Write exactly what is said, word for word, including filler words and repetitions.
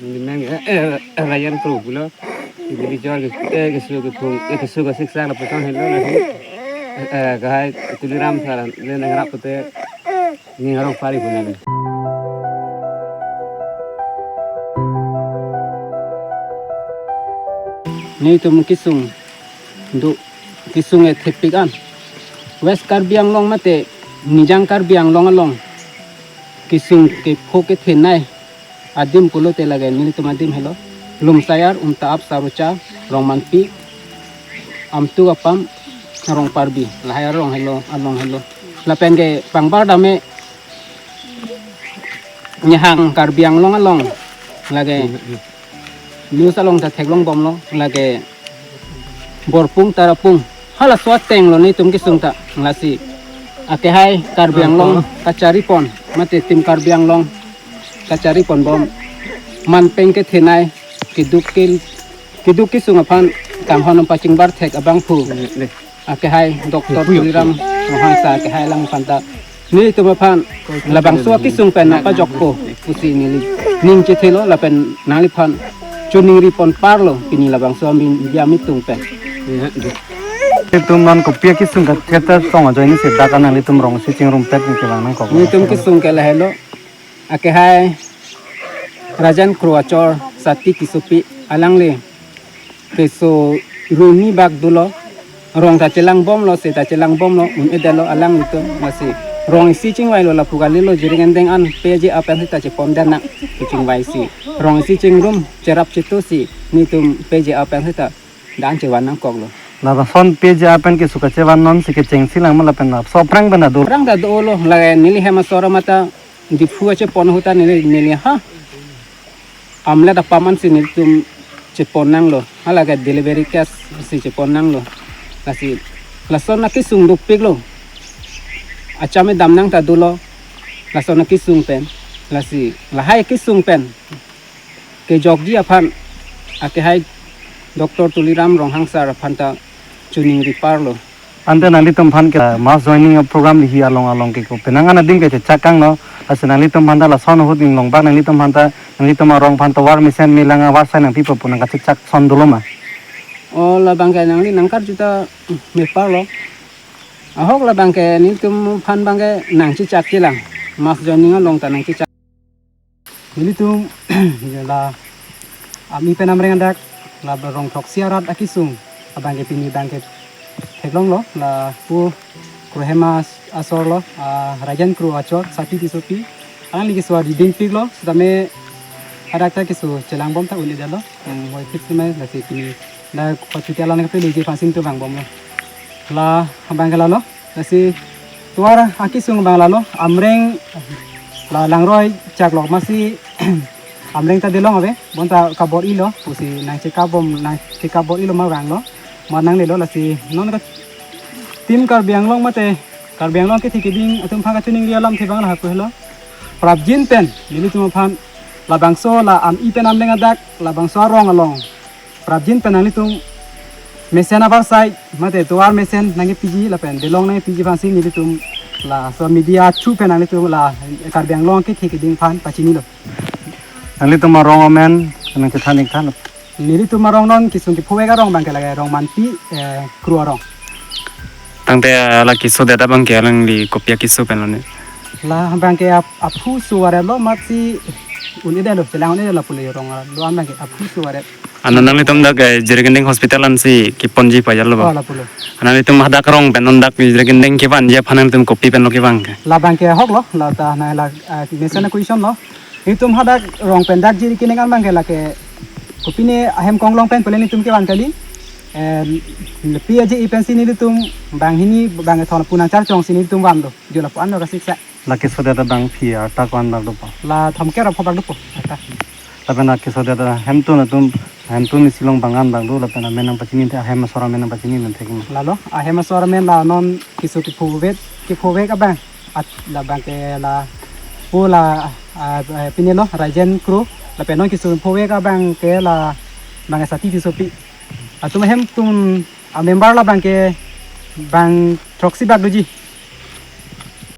Neli men, eh, eh, Rajen Kro pulo. Neli jor ke, eh, keso kephung, eh, keso kesik sang lapuson henlo nasi. Eh, eh, kahai Tuliram sar le nangrap pute ning arong pari punya. Nelitum kesung do, kesung e thepik an. West Karbi Anglong mate Nijang Karbi Anglong along kesung kepho kethenei adim pulote lake nelitum adim helo. Lumsayar, Umta-ap, Sarucha, Rongmanpi, Amtu Apam, Rongparbi, lahai arong helo, along helo. Lapen ke pangbar dame Nihang Karbi Anglong along lake news along ta theklong bomlo, lake Borpung Tarapung, halaso ateng lo nelitum kesung ta. Lasi akehai Karbi Anglong kachari pon, mate tim Karbi Anglong kachari pon bom manpeng kethenei keduk ke, keduk kesung aphan kanghon pachingbar thek abangphu akehai Doctor Tuliram Ronghang sar akehai alang aphanta nelitum aphan labangso akesung pen nangpajokpo pusi neli ning chethelo, lapen nangliphan choningri pon parlo pini labangso amin biam itum pen. Itum non kopi akesung ka theater song ajoine si dak an nanglitum rong isi chingrum pet ni kevang nangkok. Nelitum kesung ke lahelo, akehai Rajen Kro achor Sati Tissopi, alangli keso runi bak dolo, rong ta chelang bomlo, se ta chelang bomlo, un-edetlo alanglitum. Lasi rong isi chingvailo, lapu kalilo, Jirikindeng an P J A pen seta chepon dan nang, chingvai si. Rong isi chingrum cherap chetu si nelitum P J A pen seta dan chevan nangkoklo. Lason P J A pen keso kachevan non si kechengsi lang ma lapen laso aphrang pen ta do? Aphrang ta dolo, lake neli hem asor mata Diphu achepon ahut ta neli, neli ha amlet apam an si nelitum chepon nanglo, halake delivery case si chepon nanglo. Lasi lason akesung dopiklo, acham edam nang ta dolo, lason akesung pen. Lasi lahai kesung pen kejokji aphan akehai Doctor Tuliram Ronghang sar aphanta choningri parlo. Ante nanglitum aphan ke mass joining program lihi along along ke ko penang an adim ke chechak kangno, lasi nanglitum aphanta lason ahut inglong bak nanglitum aphanta, nanglitum arong aphanta tovar mesen melang avarsai nangpipo pu nangkachechak ason dolo ma? O, labang ke nangli nangkarju ta me parlo. Ahok labang ke nelitum aphan abang ke nangchechak chelang. Mass joining along ta nangchechak. Nelitum la Ami pen Amreng adak, la rong throksi arat akesung abang ke pini abang ke theklonglo, lapu Kro hem asor lo, ah, Rajen Kro achor Sati Tissopi. Alangli keso adiding piklo, setame hadak ta keso chelang bom ta un-edetlo. Hmm, hoi fix mai lasi pini dak hospital an kapeleji aphan si nelitum vang bomlo. La abang ke lalo, lasi tovar akesung abang lalo, Amreng la langroi chak lok masi Amreng ta delong ave, bonta kabor-ilo, pusi nangchekap bom, nangchekap bor-ilo ma vanglo, ma nanglelo, lasi non ka tim Karbi Anglong mate Karbi Anglong kethe keding atum aphan kachoningri alamthe abang lahai pu helo. Prapjin pen nelitum aphan labangso la Ami pen Amreng adak labangso arong along prapjin pen nanglitum mesen avarsai mate tovar mesen nangkepiji lapen delong nangkepiji aphan si nelitum laso media through pen nanglitum la Karbi Anglong kethe keding aphan pachinilo. Nanglitum arong amen nangchethan ik than. Nelitum arong non kesung kephovek arong abang ke lake Rongmanpi, eh, Kro arong. Tangte, eh, la kesodet abang ke alangli kopi akeso pen lone? La abang ke ap-, aphu so arelo, masi un-edetlo, chelang un-edetlo pulo arong lo abang ke aphu so are. Ano nanglitum dak, eh, Jirikindeng hospital an si keponji pajal lo ba? Oh, lapulo. Ano nanglitum hadak arong pen non dak Jirikindeng kevanji aphan nanglitum kopi pen lo kevang ke? La abang ke ahok lo, la ta na la, eh, mesen question lo. Itum hadak rong pen dak Jirikindeng an abang ke lake kopine ahem konglong pen pule nelitum kevan kali. Em, P J A pensi nelitum banghini bangkethom pu nangcharchong si nelitum vanlo. Jo lapu anlo kasiksa. La kesodet abang phi arta ko-an bak dopo? La thomkep ra pho bak dopo. Arta. Lapen la kesodet hemtun atum, hemtun isi along bang-an bak do, lapen amen nangpachini te, ahem asor amen nangpachini men thek ma? Lalo, ahem asor amen la non keso kephovek, kephovek abang. At labang ke la, pu la, ah, eh, pine lo, Rajen Kro, lapen non keso phovek abang ke la, bang Sati Tissopi. Atum hemtun amember labang ke bang throksi bak doji.